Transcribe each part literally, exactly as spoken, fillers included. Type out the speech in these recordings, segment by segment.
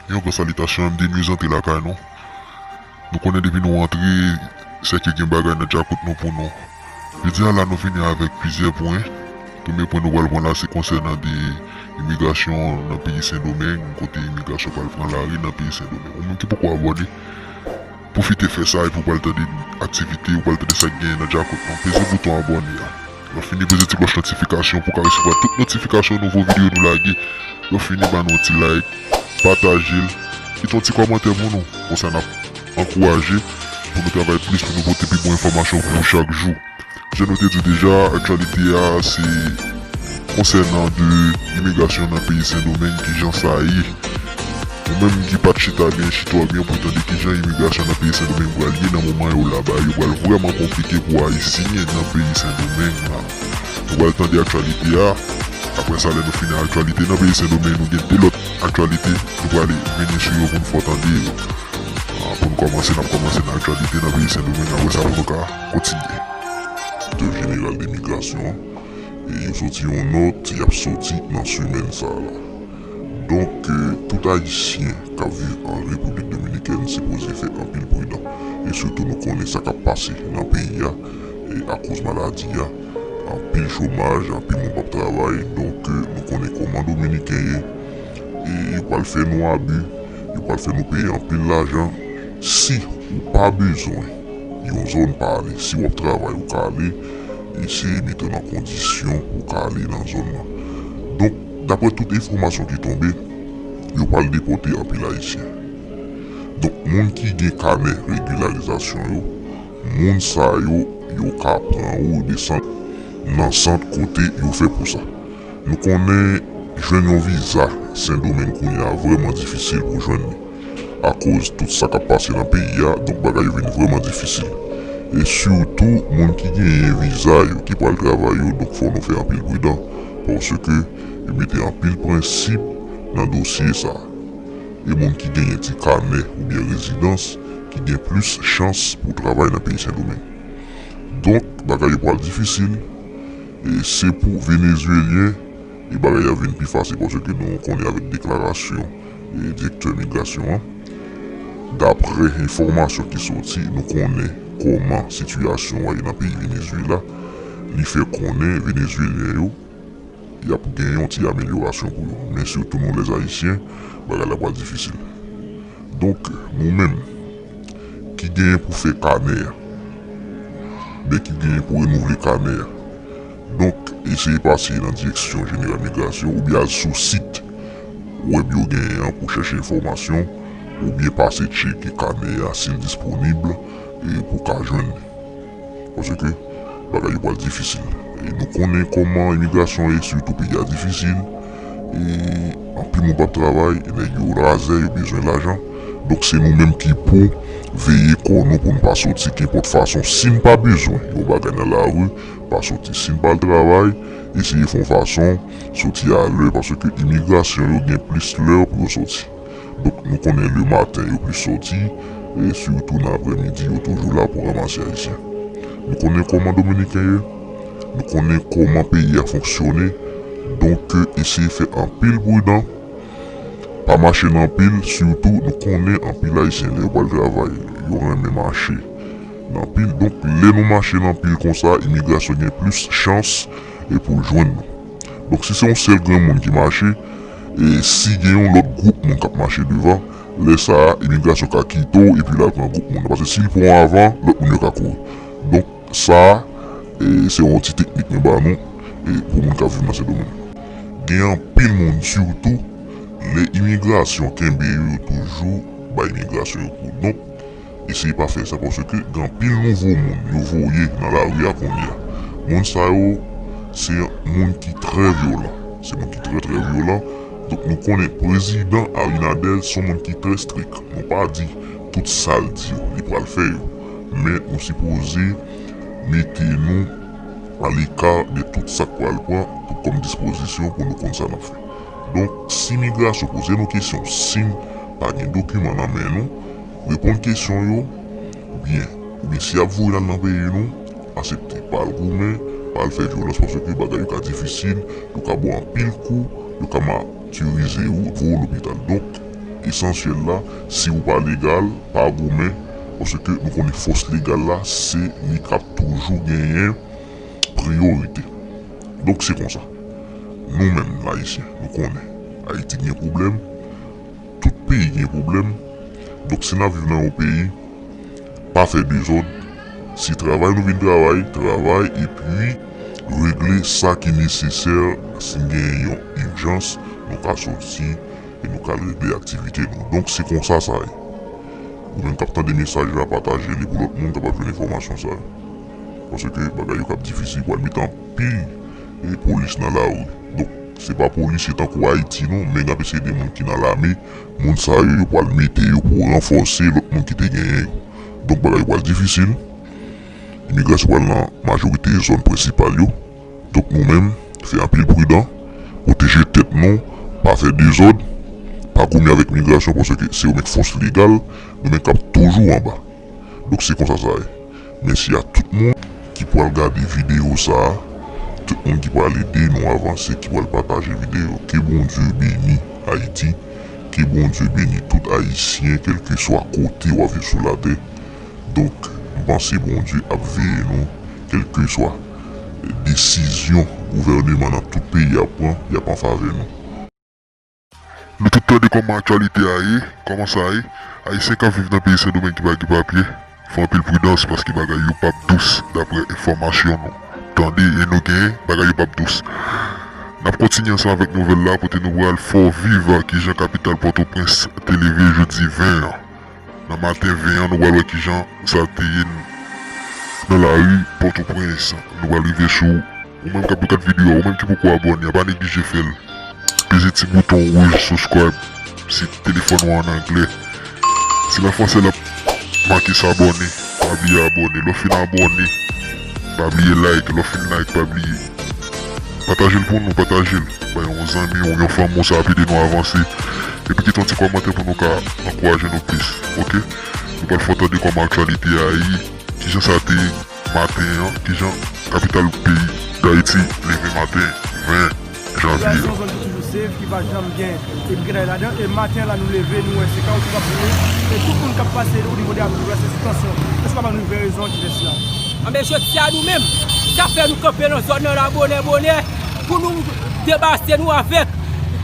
Yon gran salitasyon, M D News antre lakay nou. Nou konnen depi nou antre, sèke gen bagay nan djakout nou pou nou. Jodi a la, nou vini avèk plizyè pwen. Premye pwen nou pral pran la, se konsènan de imigrasyon nan peyi Sendomeng, kote imigrasyon pral pran lari nan peyi Sendomeng. Ou menm ki poko abòne, pwofite fè sa epi w pral tande aktivite, ou pral tande sa k genyen nan djakout nou. Peze bouton abòne a. Lè w fini, peze ti klòch notifikasyon pou w ka resevwa tout notifikasyon nouvo videyo nou lage. Lè w fini, ban nou yon ti like, pataje l, kite yon ti kòmantè pou nou. Konsa n ap ankouraje pou nou travay plis, pou nou pote pi bon enfòmasyon pou ou chak jou. Jan nou te di w deja, aktyalite a se konsènan de imigrasyon nan peyi Sendomeng, kijan sa ye. Ou menm ki pa t chita byen, chita w byen pou w tande kijan imigrasyon nan peyi Sendomeng pral ye nan moman yo la. Bagay yo pral vrèman konplike pou Ayisyen nan peyi Sendomeng la. Nou pral tande aktyalite a. Apre sa, lè nou fini aktyalite nan peyi Sendomeng, nou gen de lòt aktyalite nou prale vini sou yo pou nou fè w tande yo. Ah, pou nou kòmanse, n ap kòmanse nan aktyalite nan peyi Sendomeng. Apre sa, pou nou ka kontinye. Direktè jeneral de migrasyon an, e yo soti yon nòt, y ap soti nan semèn sa a la. Donk, eh, tout Ayisyen k ap viv an Repiblik Dominikèn sipoze fè anpil pridan. E sitou, nou konnen sa k ap pase nan peyi a, e akoz maladi a, anpil chomaj, anpil moun p ap travay. Donk, eh, nou konnen kòman Dominiken ye. E yo pral fè nou abi, yo pral fè nou peye anpil lajan. Si ou pa bezwen yon zòn, pa ale. Si w ap travay, ou ka ale. Eseye mete w nan kondisyon pou w ka ale nan zòn nan. Donk, daprè tout enfòmasyon ki tonbe, yo pral depòte anpil Ayisyen. Donk, moun ki gen kanè regilyarizasyon yo, moun sa yo, yo ka pran ou desann nan sant kote yo fè pou sa. Nou konnen jwenn yon viza Sendomeng kounye a vrèman difisil pou jwenn li. Akoz tout sa k ap pase nan peyi a, donk bagay yo vin vrèman difisil. E sitou, moun ki genyen viza yo, ki pral travay yo, donk fò nou fè anpil pridan, paske yo mete anpil prensip nan dosye sa a. E moun ki genyen ti kanè oubyen rezidans, ki gen plis chans pou travay nan peyi Sendomeng. Donk, bagay yo pral difisil. E se pou Venezuelyen, e bagay la vin pi fasil, paske nou konnen avèk deklarasyon, e, direktè migrasyon an, daprè enfòmasyon ki soti, nou konnen kòman sitiyasyon an ye nan peyi Venezuela, li fè konnen Venezuelyen yo, y ap gen yon ti amelyorasyon pou yo. Men sitou nou, lèzayisyen, bagay la pral difisil. Donk, nou menm, ki genyen pou fè kanè a, oubyen ki genyen pou renouvle kanè a, donk, eseye pase nan direksyon jeneral migrasyon, oubyen al sou sit wèb yo genyen an pou chèche enfòmasyon, oubyen pase tcheke kanè a, si l disponib, e pou w ka jwenn li. Paske bagay yo pral difisil. E nou konnen kòman imigrasyon ye, sitou peyi a difisil. E anpil moun p ap travay, e nèg yo razè, yo bezwen lajan. Donk, se nou menm ki pou veye kò nou pou n pa soti kenpòt fason. Si n pa bezwen yon bagay nan lari, pa soti. Si n pa al travay, eseye fè yon fason soti alè, paske imigrasyon yo gen plis lè pou yo soti. Donk, nou konnen lematen yo plis soti, e sitou nan aprèmidi, yo toujou la pou ranmase Ayisyen. Nou konnen kòman Dominiken ye, nou konnen kòman peyi a fonksyone, donk, eseye fè anpil pridan, pa mache nan pil, sitou nou konnen anpil Ayisyen, lè yo pral travay, yo renmen mache nan pil. Donk, lè nou mache nan pil konsa, imigrasyon gen plis chans e pou jwenn nou. Donk, si se yon sèl grenn moun ki mache, e si gen yon lòt gwoup moun k ap mache devan, lè sa a, imigrasyon ka kite w epi l al pran gwoup moun nan. Paske si l pran w avan, lòt moun yo ka kouri. Donk, sa a, e, se yon ti teknik mwen ba nou, e, pou moun k ap viv nan Sendomeng. Gen anpil moun, sitou, lè imigrasyon kenbe yo, yo toujou bay imigrasyon yo kou. Donk, eseye pa fè sa, paske gen anpil nouvo moun yo voye nan lari a kounye a. Moun sa yo, se moun ki trè vyolan. Se moun ki trè, trè vyolan. Donk, nou konnen prezidan Abinader se yon moun ki trè strik. Nou pa di tout sa l di yo, li pral fè yo. Men, nou sipoze mete nou aleka de tout sa k pral pran pou, kòm dispozisyon pou nou konn sa n ap fè. Donk, si imigrasyon poze nou kesyon, si n pa gen dokiman nan men nou, reponn kesyon yo byen. Oubyen si y ap voye n al nan peyi nou, aksepte. Pa al goumen, pa al fè vyolans, paske bagay yo ka difisil, yo ka ba w anpil kou, yo ka matirize ou, voye w lopital. Donk, esansyèl la, si ou pa legal, pa goumen, paske nou konnen fòs legal la, se li k ap toujou genyen priyorite. Donk, se konsa. Nou menm, Ayisyen, nou konnen Ayiti gen pwoblèm, tout peyi gen pwoblèm. Donk, si n ap viv nan yon peyi, pa fè dezòd. Si travay nou vin travay, travay, epi regle sa ki nesesè. Si n gen yon ijans, nou ka soti e nou ka al regle aktivite nou. Donk, se konsa sa ye. Ou menm k ap tande mesaj la, pataje li pou lòt moun kapab jwenn enfòmasyon sa yo. Paske bagay yo k ap difisil, pral mete anpil e polis nan lari. Donk, se pa polisye tankou Ayiti non, men n ap eseye de moun ki nan lame, moun sa yo, yo pral mete yo pou ranfòse lòt moun ki te genyen yo. Donk, bagay yo pral difisil. Imigrasyon pral nan majorite zòn prensipal yo. Donk, nou menm, fè anpil pridan, pwoteje tèt nou, pa fè dezòd, pa goumen avèk migrasyon, paske se yo menm k fòs legal, nou menm k ap toujou anba. Donk, se konsa sa ye. Mèsi a tout moun ki pral gade videyo sa a, tout moun ki pral ede nou avanse, ki pral pataje videyo. Ke Bondye beni Ayiti, ke Bondye beni tout Ayisyen, kèlkeswa kote w ap viv sou latè. Donk, m panse Bondye ap veye nou, kèlkeswa desizyon gouvèneman nan tout peyi a pran, y ap an favè nou. Nou tout tande kòman aktyalite a ye, kòman sa ye. Ayisyen k ap viv nan peyi Sendomeng ki pa gen papye, fè anpil pridans paske bagay yo p ap dous, daprè enfòmasyon nou tande e nou genyen, bagay yo p ap dous. N ap kontinye ansanm avèk nouvèl la, kote nou pral fè w viv kijan kapital Pòtoprens te leve jodi ven an. Nan maten ven an, nou pral wè kijan sa te ye nan lari Pòtoprens. Nou pral rive sou ou menm k ap gad videyo a, ou menm ki poko abòne a, pa neglije fè l. Peze ti bouton wouj subscribe si telefòn ou an anglè. Si nan fransè l ap make s'abonner, pa bliye abòne. Lè w fin abòne, pa bliye like. Lè w fin like, pa bliye pataje l pou nou, pataje l. Bay yon zanmi ou yon fanmi w, sa ap ede nou avanse. Epi kite yon ti kòmantè pou nou ka ankouraje nou plis, oke? Nou pral fè w tande kòman aktyalite a ye, kijan sa te ye maten an, kijan kapital peyi Dayiti leve maten ven janvye a. Sivilize a se yon zòn ki toujou safe, ki pa janm gen imigre ladan. E maten an la, nou leve, nou wè se kawoutchou k ap boule. E tout moun k ap pase o nivo de Avenue Ouest, se sou tansyon. Èske w ka ban nou vrè rezon ki fè sila? Anben, jodi a nou menm, sa fè nou kanpe nan zòn nan la bonè bonè pou nou debase nou avèk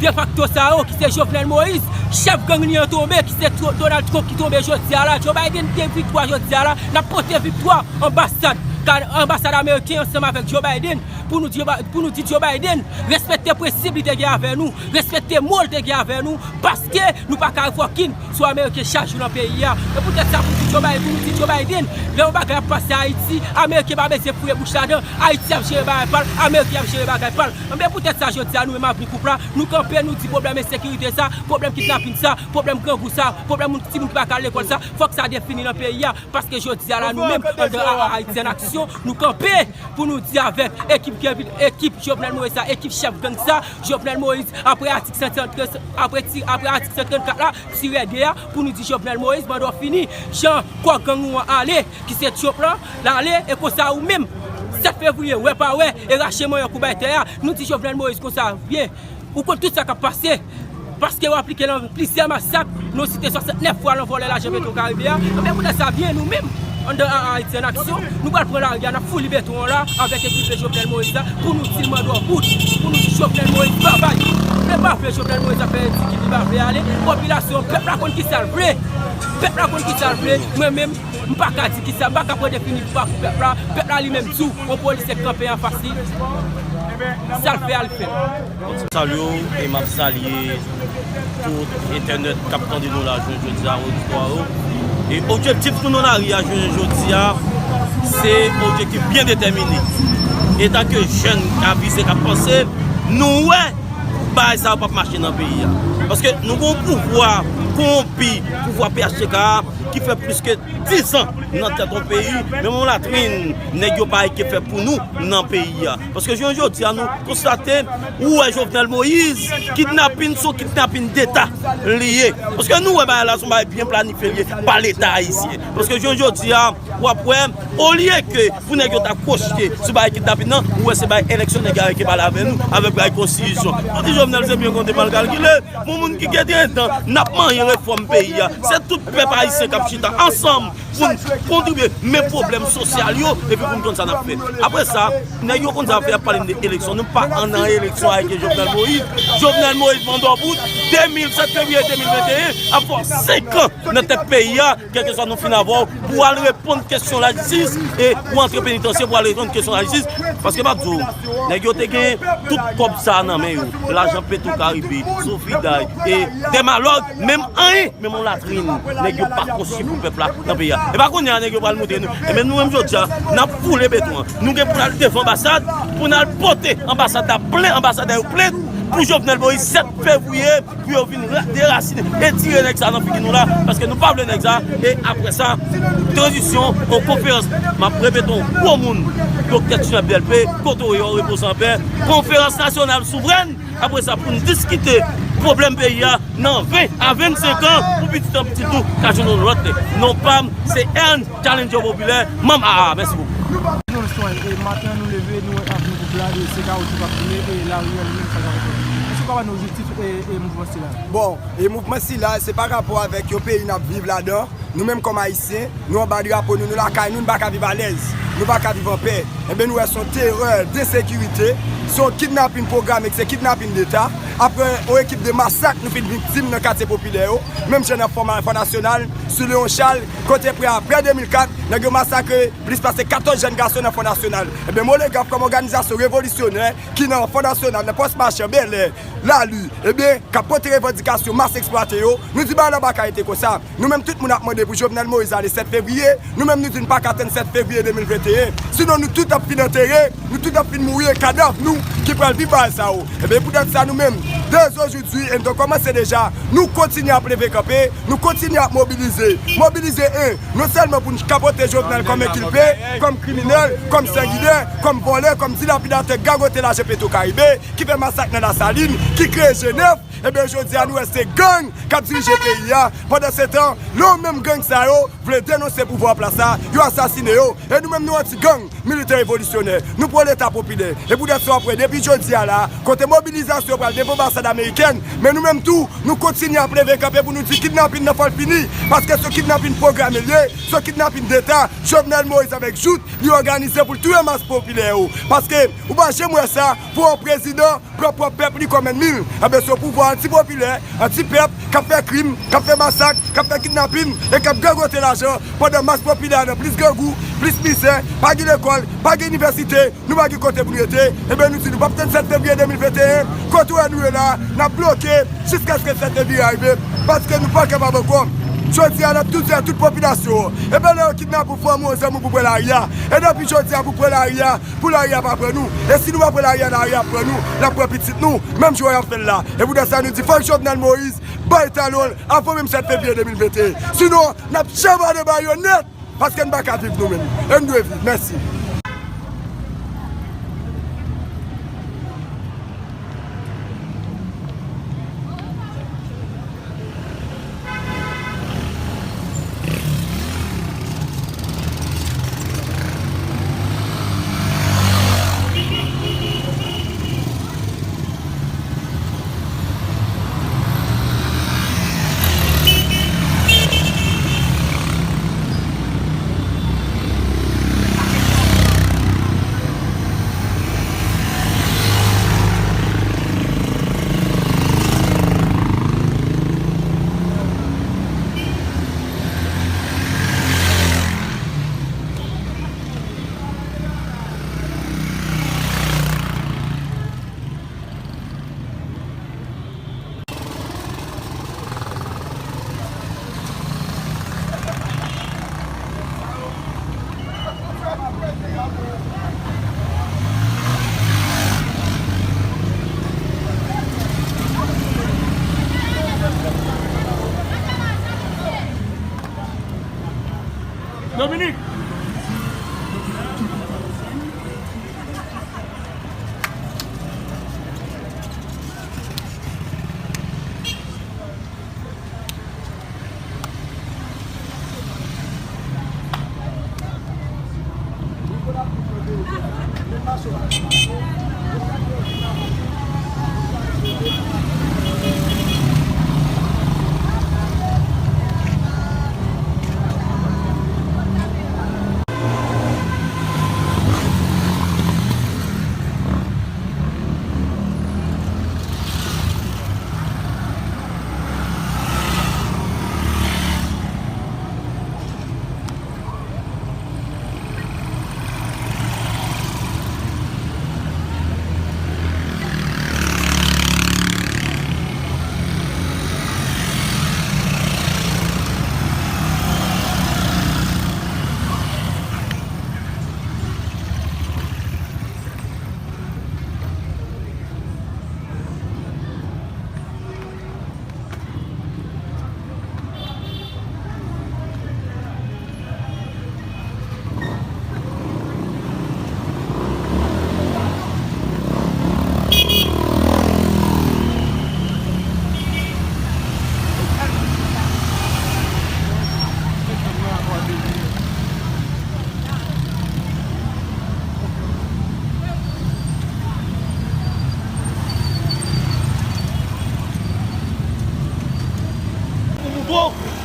defakto sa yo, ki se Jovenel Moïse, chèf gang li an tonbe, ki se Tru-, Donald Trump ki tonbe jodi a la. Joe Biden gen viktwa jodi a la, n ap pote viktwa anbasad, ka-, anbasad ameriken ansanm avèk Joe Biden, pou nou di, pou nou di Joe Biden, respekte prensip li te gen avè nou, respekte mo l te gen avè nou, paske nou pa ka revoke sou ameriken chak jou nan peyi a. E poutèt sa, pou di Joe Biden, pou nou di Joe Biden, lè yon bagay ap pase Ayiti, ameriken pa bezwen fouye bouch ladan, Ayiti ap jere bagay pa l, ameriken ap jere bagay pa l. Anben, poutèt sa, jodi a, nou menm Avni Koup la, nou kanpe, nou di pwoblèm ensekirite sa, pwoblèm kidnapin sa, pwoblèm grangou sa, pwoblèm moun, timoun ki pa ka al lekòl sa, fòk sa defini nan peyi a, paske jodi a la, nou menm, anndan A A Ayiti an Aksyon, nou kanpe pou nou di avèk ekip, ekip Jovenel Moïse sa, ekip chèf gang sa, Jovenel Moïse, apre atik san tranntrant, apre ti, apre atik san trannkat la, tirè de a, pou nou di Jovenel Moïse, manda w fini, jan kò gang ou an ale, ki se Trump lan, l ale, e konsa ou menm, sèt fevriye, wè pa wè, e rache mannyòk ou bay tè a, nou di Jovenel Moïse konsa, byen, ou konn tout sa k ap pase, paske w aplike nan plizyè masak, nou site swasantnèf fwa nan vòlè lajan Petro Caribe a, anben poutèt sa byen nou menm, anndan A A Ayiti an Aksyon, nou pral pran lari a, n ap fouli beton an la, avèk ekip Jovenel Moïse la, pou nou di l manda w bout, pou nou di Jovenel Moïse babay. Pèp pa vle Jovenel Moïse ap fè di ki li pa vle ale, popilasyon, pèp la konn ki sa l vle. Pèp la konn ki sa l vle, mwen menm, m pa ka di ki sa, m pa ka pran defini pa pou pèp la, pèp la li menm di w, yon polisye k kanpe anfas li, sa l fè a, l fè. Mwen salye w e m ap salye tout entènèt k ap tande nou la jounen jodi a, oditwa yo. E objektif nou nan lari a jounen jodi a, se objektif byen detèmine. Etanke jèn k ap vize, k ap panse, nou wè bagay sa yo p ap mache nan peyi a. Paske nou gen yon pouvwa kowonpi, pouvwa P H T K a, ki fè plis ke diz an nan tèt yon peyi, menm yon latrin nèg yo pa ke fè pou nou nan peyi a. Paske jounen jodi a, nou konstate, ou wè Jovenel Moïse, kidnapin se yon kidnapin deta li ye. Paske nou wè bagay la se yon bagay byen planifye li ye pa Leta ayisyen. Paske jounen jodi a, w ap wè, olye ke pou nèg yo ta kwochite sou bagay kidnapin nan, ou wè se bagay eleksyon nèg yo arete pale avè nou, avèk bagay konstitisyon. Yo di Jovenel se byen konte mal kalkile, pou moun ki gentan n ap manyen refòm peyi a. Se tout pèp ayisyen k ap chita ansanm pou n kontribye men pwoblèm sosyal yo, epi pou n konn sa n ap fè. Apre sa, nèg yo konn sa fè, y ap pale de eleksyon. Nou pa ann nan eleksyon avèk Jovenel Moïse. Jovenel Moïse, bandò bout, de mil sèt fevriye de mil venteyen, ap fè senk an nan tèt peyi a, kèlkeswa nou fin avè w, pou al reponn kesyon lajistis, e pou antre penitansye pou al reponn kesyon lajistis. Paske m ap di w, nèg yo te gen tout kòb sa a nan men yo. Lajan Petro Caribe, Sofiday, e Dermalog, menm anyen, menm yon latrin, nèg yo pa konstwi pou pèp la nan peyi a. E pa kounye a nèg yo pral montre nou. E menm nou menm jodi a, n ap foule beton an. Nou gen pou n al devan anbasad, pou n al pote anbasad la plent, anbasadè yo plent, pou Jovenel Moïse sèt fevriye, pou yo vin ra-, derasinen, etire nèg sa nan figi nou la, paske nou pa vle nèg sa, e apre sa, tranzisyon, yon konferans, m ap repete yon gwo moun, Doktè Tinèb D L P, kote w ye, w repoze anpè, konferans nasyonal souvrèn, apre sa, pou n diskite pwoblèm peyi a nan ven a vennsenk an, pou pitit an pitit nou ka jwenn yon lòt non pa m, se Ern Challenger Popilè, manm A A. Mèsi bokou. Nou, e maten an, nou leve, nou wè avni Poupla, e se kawotchou k ap boule, e lari a li menm, sa k ap fè. Èske w ka ba nou objektif, e, e mouvman sila? Bon, e mouvman sila, se pa rapò avèk yon peyi n ap viv ladan. Nou menm kòm Ayisyen, nou anba drapo nou, nou lakay nou, nou pa ka viv alèz. Nou pa ka viv anpè. Enben, nou wè se yon terè, de ensekirite, se yon kidnapin pwograme, se kidnapin deta. Apre yon ekip de masak nou fin viktim nan katye popilè yo, menm jan nan Fò Ma-, Fò Nasyonal, sou Leon Chal, kote prè a prè de mil kat, nèg yo masakre plis pase katòz jèn gason nan Fò Nasyonal. Enben, Molegraf kòm òganizasyon revolisyonè ki nan Fò Nasyonal, nan Pòs Machan, Bèlè, Lali, enben, k ap pote revandikasyon mas eksplwate yo, nou di bagay la pa ka rete konsa. Nou menm tout moun ap mande pou Jovenel Moïse ale sèt fevriye, nou menm nou di n pa ka tann sèt fevriye de mil venteyen. Sinon nou tout ap fin antere, nou tout ap fin mouri, e kadav nou ki pral viv bagay sa yo. Enben, poutèt sa nou menm, dè ojou di, e nou te kòmanse deja, nou kontinye ap leve kanpe, nou kontinye ap mobilize. Mobilize, en, non sèlman pou n ka pote Jovenel kòm enkilpe, kòm kriminèl, kòm sanginè, kòm vòlè, kòm dilapidatè, gagote lajan Petro Caribe, ki fè masak nan Lasalin, ki kreye G nèf, enben, jodi a, nou wè se gang k ap dirije peyi a. Pandansetan, lè yo menm gang sa yo vle denonse pouvwa an plas la, yo asasine yo. E nou menm, nou anti-gang, militè revolisyonè, nou pwo-Leta popilè. E poutèt sa w ap wè, depi jodi a la, kote mobilizasyon pral devan anbasad amerikèn, men nou menm tou, nou kontinye ap leve kanpe pou nou di kidnapin nan fò l fini, paske se yon kidnapin pwograme l ye, se yon kidnapin deta, Jovenel Moïse avèk jout li òganize pou l touye mas popilè yo. Paske ou pa janm wè sa pou yon prezidan pran pwòp pèp li kòm ènmi l. Enben, se yon pouvwa antipopilè, antipèp, k ap fè krim, k ap fè masak, k ap fè kidnapin, e k ap gagote lajan, pandan mas popilè a nan plis grangou, plis mizè, pa gen lekòl, pa gen inivèsite, nou pa gen kote pou n rete. Enben, nou di nou p ap tann sèt fevriye de mil venteyen, kote w wè nou ye la, n ap bloke jiskaske sèt fevriye a rive, paske nou pa kapab ankò. Jodi a, n ap tou di a tout popilasyon an, enben, lè yo kidnape w, fanmi w, zanmi w pou pran lari a. E depi jodi a pou pran lari a, pou lari a pa pran nou. E si nou pa pran lari a, lari a ap pran nou, l ap pran pitit nou, menm jan y ap fè l la. E poutèt sa, nou di fòk Jovenel Moïse bay talon l avan menm sèt fevriye de mil venteyen. Sinon, n ap chambade ba yo nèt, paske n pa ka viv nou menm. E n dwe viv. Mèsi.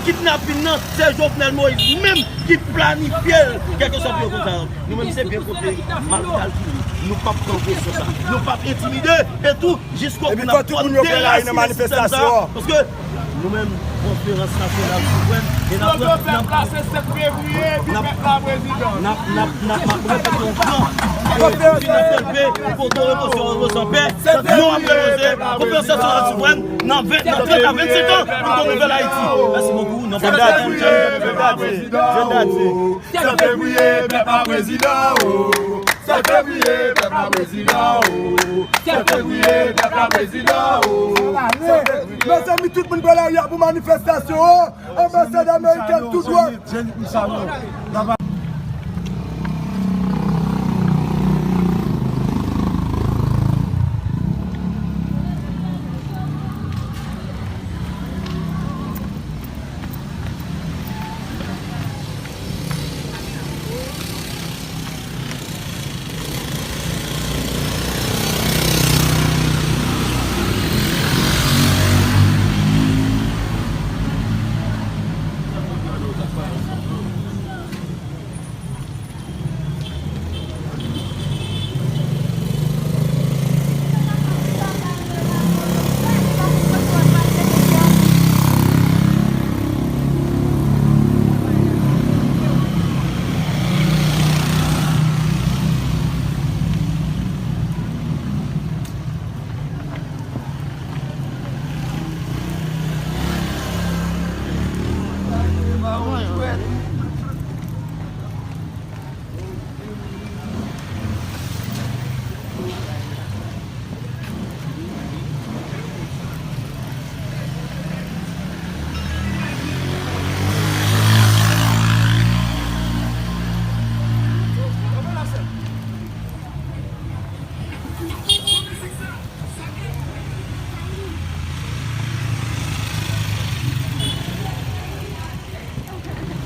Kidnapin nan, se Jovenel Moïse menm ki planifye l, kèlkeswa pou yo konn sa yo. Nou menm, se byen kote, mal kalkile. Nou p ap pran presyon sa. Nou p ap entimide. E tou, jiskobou, n ap konn derasin sistèm sa. Paske nou menm, konferans nasyonal souvrèn, e n ap, n ap, n ap, n ap, n ap, n ap repete yon gran, e, Jovenel P, kote repoze, repoze an pè. Nou ap repoze, konferans nasyonal souvrèn, nan ven, nan trant a vennsenk an, pou yon nouvèl Ayiti. Mèsi bokou. Non pa Jendadye, Jendadye, Jendadye. Sèt fevriye, pèp la prezidan, o. Sèt fevriye, pèp la prezidan, o. Sèt fevriye, pèp la prezidan, o. Mezanmi, tout moun pran lari a pou manifestasyon, o. Anbasad amerikèn tou dwat.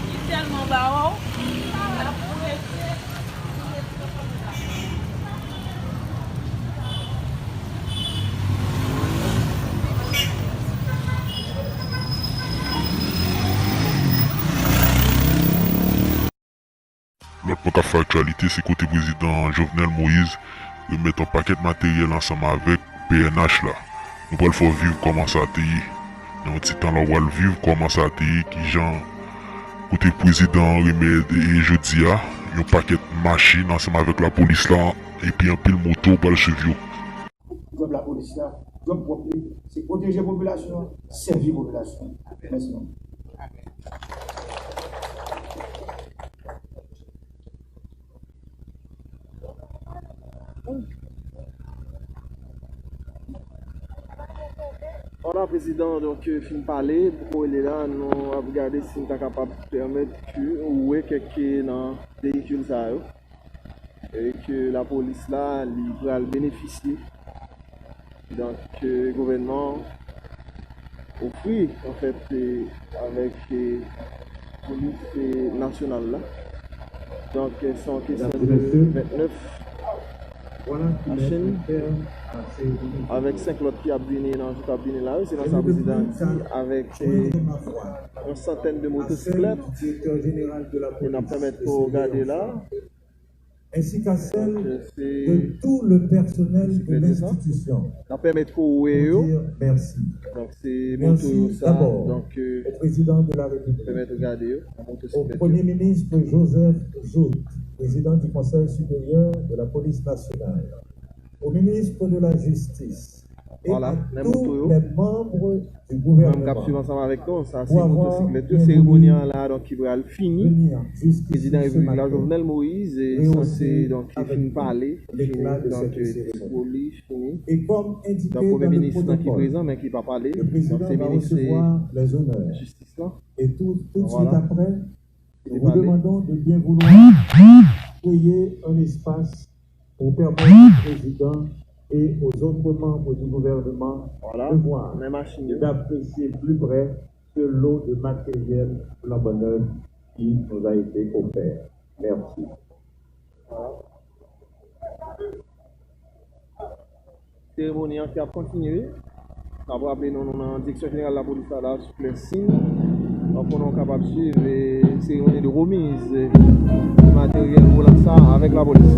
Li tèlman ba w. Lòt pwen k ap fè aktyalite, se kote prezidan Jovenel Moïse remèt yon pakèt materyèl ansanm avèk P N H la. Nou pral fè w viv kòman sa te ye. Nan yon ti tan la, w pral viv kòman sa te ye, kijan kote prezidan an remèt, e, jodi a, yon pakèt machin ansanm avèk lapolis la, epi anpil moto pral swiv yo. Djòb lapolis la, djòb pwòp li, se pwoteje popilasyon an, sèvi popilasyon an. Mèsi non. Vwala, prezidan, donk, fin pale, poko rele la, nou ap gade si n ta kapab pèmèt ke ou wè kèk nan veyikil sa yo. E ke lapolis la, li pral benefisye. Donk, ke gouvènman ofri, anfèt, e, avèk, e, polis, e, nasyonal la. Donk, e, se yon kesyon de ventnèf machin, avèk senk lòt ki ap vini nan jou k ap vini la, wi, se nan sa prezidan an di, avèk, e, yon santèn de motosiklèt. E n ap pèmèt pou w gade la. Ainsi qu'à celle de tout le personnel de l'institution. N ap pèmèt ke w wè yo. Donk, se moto yo sa. Donk, euh, pèmèt ou gade yo nan motosiklèt yo. Au Premier ministre Joseph Jouthe, président du Conseil supérieur de la police nationale, au ministre de la Justice, Vwala, men moto yo. Mwen menm k ap swiv ansanm avèk nou, sa se motosiklèt yo. Seremoni an la, donk, ki pral fini. Prezidan Repiblik la, Jovenel Moïse, e sanse, donk, fin pale, fini, donk, diskou li fini. Donk, premye minis lan ki prezan, men ki pa pale. Donk, se minis, e, jistis lan. Vwala. Ki te pale. Pour permettre au président et aux autres membres du gouvernement de voir et d'apprécier plus près ce lot de matériel flambant neuf qui nous a été offert. Merci. Seremoni an ki ap kontinye. N ap raple nou, nou nan Direksyon Jeneral Lapolis la, la, sou Plèsin. Donk, kounye a w kapab swiv, e, seremoni de remiz, e, de materyèl woulant sa avèk lapolis.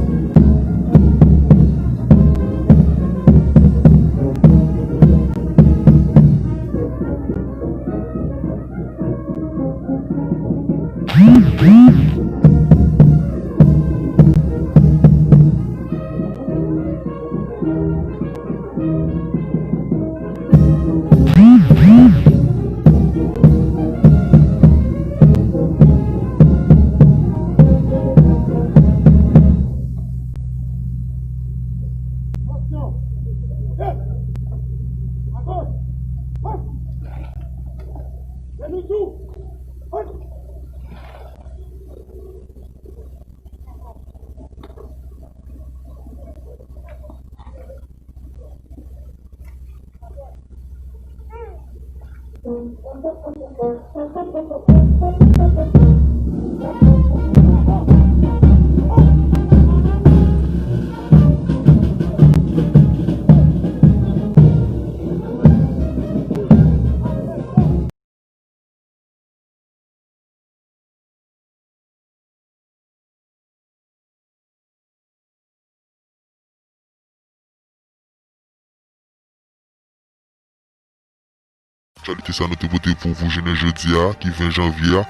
Aktyalite sa nou te pote pou, pou jounen jodi a, ki ven janvye a.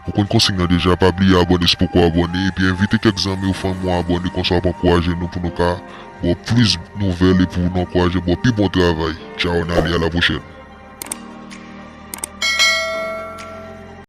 Ou konn konsign nan deja, pa bliye abòne si poko abòne, epi envite kèk zanmi w, fanmi w abòne, konsa w ap ankouraje nou pou nou ka ba w plis nouvèl e pou nou ankouraje ba w pi bon travay. Tchaw, n ale, a la pwochèn.